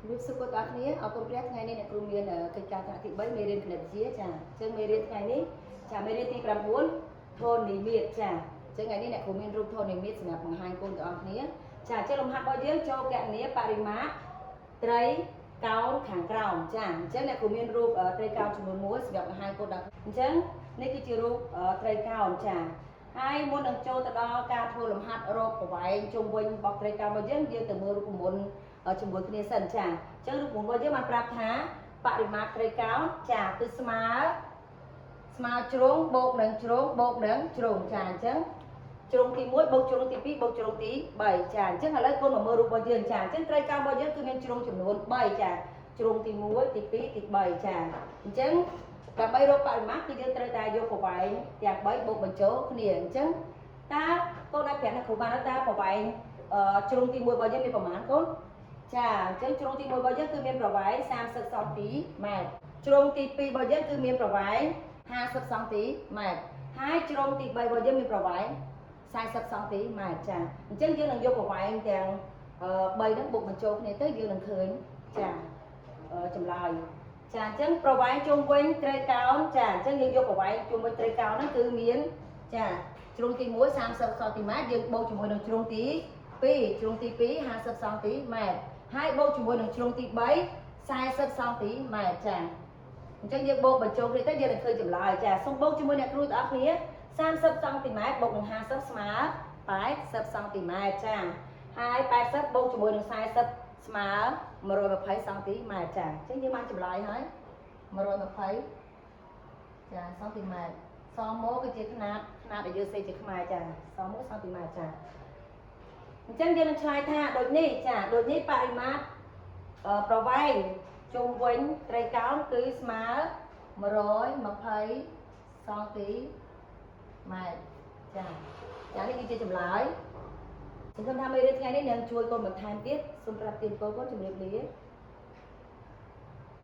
ជំរាបសួរកូនទាំងអស់គ្នាអរគុណព្រះថ្ងៃនេះអ្នកគ្រូមានកិច្ចការថ្នាក់ទី3មេរៀនគណិតវិទ្យាចាអញ្ចឹងមេរៀនថ្ងៃនេះចាមេរៀនទី9ធននិមិត្តចាអញ្ចឹងថ្ងៃនេះអ្នកគ្រូមានរូបធននិមិត្តសម្រាប់បង្ហាញកូនទាំងអស់គ្នាចាអញ្ចឹងលំហាត់របស់យើងចូលកណនាបរិមាត្រត្រីកោណខាងក្រោមចាអញ្ចឹងអ្នកគ្រូមានរូបត្រីកោណចំនួន1សម្រាប់បង្ហាញកូនដល់អញ្ចឹងនេះគឺជារូបត្រីកោណចាហើយមុននឹងចូលទៅដល់ការធ្វើលំហាត់រកប្រវែងជុំវិញរបស់ត្រីកោណរបស់យើងយើងទៅមើលរូបមន្តជាមួយគ្នាសិនចាអញ្ចឹងរូបមន្តរបស់យើងបានប្រាប់ថាបរិមាត្រត្រីកោណចាគឺស្មើស្មើជ្រុងបូកនឹងជ្រុងបូកនឹងជ្រុងចាអញ្ចឹងជ្រុងទី1បូកជ្រុងទី2បូកជ្រុងទី3ចាអញ្ចឹងឥឡូវកូនមកមើលរូបរបស់យើងចាអញ្ចឹងត្រីកោណរបស់យើងគឺមានជ្រុងចំនួន3ចាជ្រុងទី1ទី2ទី3ចាអញ្ចឹងដើម្បីរកបរិមាត្រគឺយើងត្រូវតែយកប្រវែងទាំង3បូកបញ្ចូលគ្នាអញ្ចឹងតើកូនអាចប្រាប់អ្នកគ្រូបានតើប្រវែងជ្រុងទី1របស់យើងមានប្រមាណកូនចាអញ្ចឹងជ្រុងទី1របស់យើងគឺមានប្រវែង30សង់ទីម៉ែត្រជ្រុងទី2របស់យើងគឺមានប្រវែង50សង់ទីម៉ែត្រហើយជ្រុងទី3របស់យើងមានប្រវែង40សង់ទីម៉ែត្រចាអញ្ចឹងយើងនឹងយកប្រវែងទាំង3ហ្នឹងបូកបញ្ចូលគ្នាទៅយើងនឹងឃើញចាចម្លើយចាអញ្ចឹងប្រវែងជុំវិញត្រីកោណចាអញ្ចឹងយើងយកប្រវែងជុំវិញត្រីកោណហ្នឹងគឺមានចាជ្រុងទី1 30សង់ទីម៉ែត្រយើងបូកជាមួយនឹងជ្រុងទី2ជ្រុងទី2 50សង់ទីម៉ែត្រហើយបូកជាមួយនឹងជ្រុងទី3 40សង់ទីម៉ែត្រចាអញ្ចឹងយើងបូកបញ្ចូលគ្នាទៅយើងនឹងឃើញចម្លើយចាសូមបូកជាមួយអ្នកគ្រូទាំងអស់គ្នា30សង់ទីម៉ែត្របូកនឹង50ស្មើ80សង់ទីម៉ែត្រចាហើយ80បូកជាមួយនឹង40ស្មើ120សង់ទីម៉ែត្រចាអញ្ចឹងយើងបានចម្លើយហើយ120ចាសង់ទីម៉ែត្រសម៉ូគឺជាខ្នាតខ្នាតដែលយើងសេជាខ្មែរចាសម៉ូសង់ទីម៉ែត្រចាអញ្ចឹងយើងនឹងឆ្លើយថាដូចនេះចាដូចនេះបរិមាត្រប្រវែងជុំវិញត្រីកោណគឺស្មើ120សង់ទីម៉ែត្រចាចានេះគឺជាចម្លើយសង្ឃឹមថាមេរៀនថ្ងៃនេះនឹងជួយកូនបន្ថែមទៀតសូមប្រាប់ទៀនកូនកូនជំរាបលា។